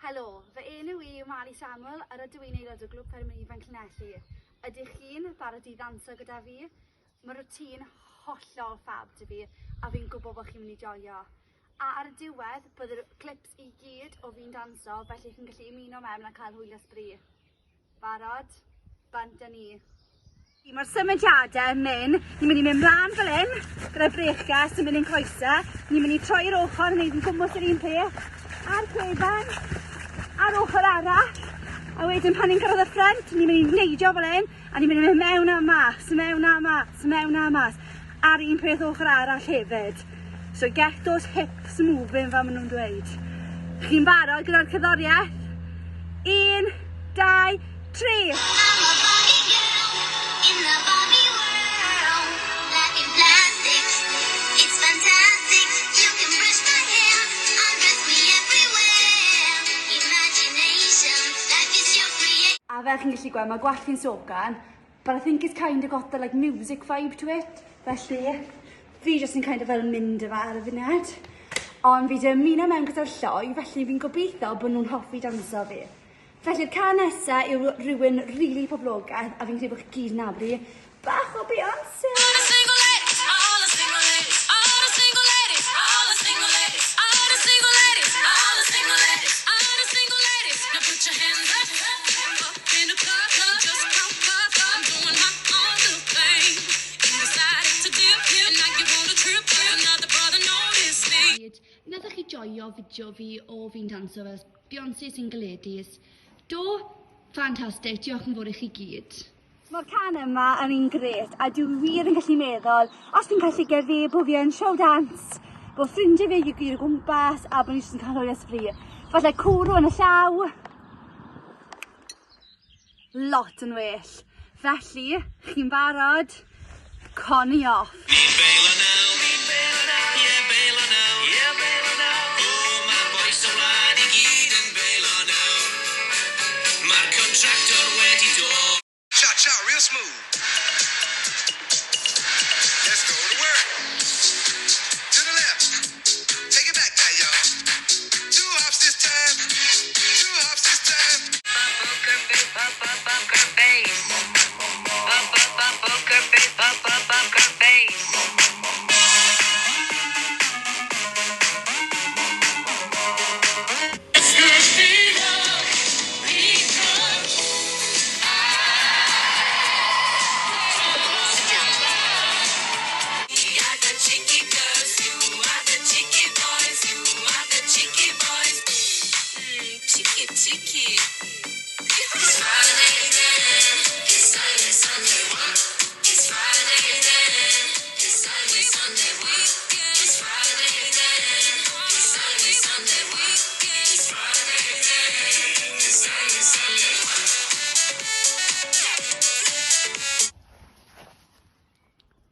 Helo, fy enw i yw Mali Samuel a rydw i'n aelod o Glwb Ffermwyr Ifanc Llanelli. Ydych chi'n barod i ddansio gyda fi? Mae routine hollol ffab 'da fi a fi'n gwybod bod chi'n mynd i joio. A ar y diwedd, bydd yr clips i gyd o fi'n danso, felly chi'n gallu ymuno mewn a cael hwyl a sbri. Barod? Bant â ni. Mae'r symudiadau yn mynd, ni'n mynd i mynd mlaen fel hyn, gyda'r breichiau, symud ein coesau, ni'n mynd i troi'r ochr yn gwneud yn gwmws yr un peth, a'r cwefan, a'r ochr arall, a wedyn pan ni'n cyrraedd y ffrant, ni'n mynd i neidio fel hyn, a ni'n mynd i mynd mewn a mas, mewn a mas, mewn a mas, a'r un peth ochr arall hefyd. So get those hips moving fel maen nhw'n dweud. Chi'n barod gyda'r cerddoriaeth? Un, dau, tri! I'm a Barbie girl in the Barbie world. Life in plastics, it's fantastic. You can brush my hair, undress me everywhere. Imagination, life is your creation. A fel chi'n gallu gweld, mae gwallt fi'n socan, But I think it's kind of got the like music vibe to it. Felly, fi jyst yn kind of fel mynd efo ar y funud. Ond fi 'di ymuno mewn gyda'r lloi, felly fi'n gobeithio bod nhw'n hoffi dawnsio fi. Felly'r cân nesa yw rhywun rili poblogaidd, a fi'n credu bod chi gyd yn nabod hi, bach o Beyonce! All the single ladies, all the single ladies, all the single ladies, all the single ladies, all the single ladies, all the single ladies, all the single ladies. Now put your hands up, up in the club, just broke up. I'm doing my own little thing. You decided to dip, and now you want a trip, 'cause another brother noticed me. Nathoch chi joio fideo fi o fi'n danso fel Beyonce Single Ladies? Do? Fantastic, diolch yn fawr i chi gyd. Mae'r cân yma yn un grêt a dwi wir yn gallu meddwl os fi'n cael llygad fi bo' fi yn show dance, bo' ffrindie fi i gyd o gwmpas a bo' ni jyst yn cael hwyl a sbri. Falle cwrw yn y llaw. Lot yn well. Felly, chi'n barod? Connie off. Ni'n beilo nawr, ni'n beilo nawr, ie beilo nawr, ie beilo nawr. O, mae'r bois y wlad i gyd yn beilo nawr. Mae'r contractor wedi dod. Cha cha real smooth. Let's go to work. To the left. Take it back now, y'all. Two hops this time. Two hops this time. Poker face, poker face. Poker face, poker face. We are the cheeky girls, you are the cheeky boys, you are the cheeky boys. Cheeky, cheeky. It's Friday then, it's Saturday, Sunday, what? It's Friday then, it's Saturday, Sunday, what? It's Friday then, it's Saturday, Sunday, what? It's Friday then, it's Saturday, Sunday, what?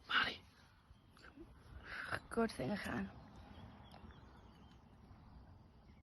Mari. Good thing I can.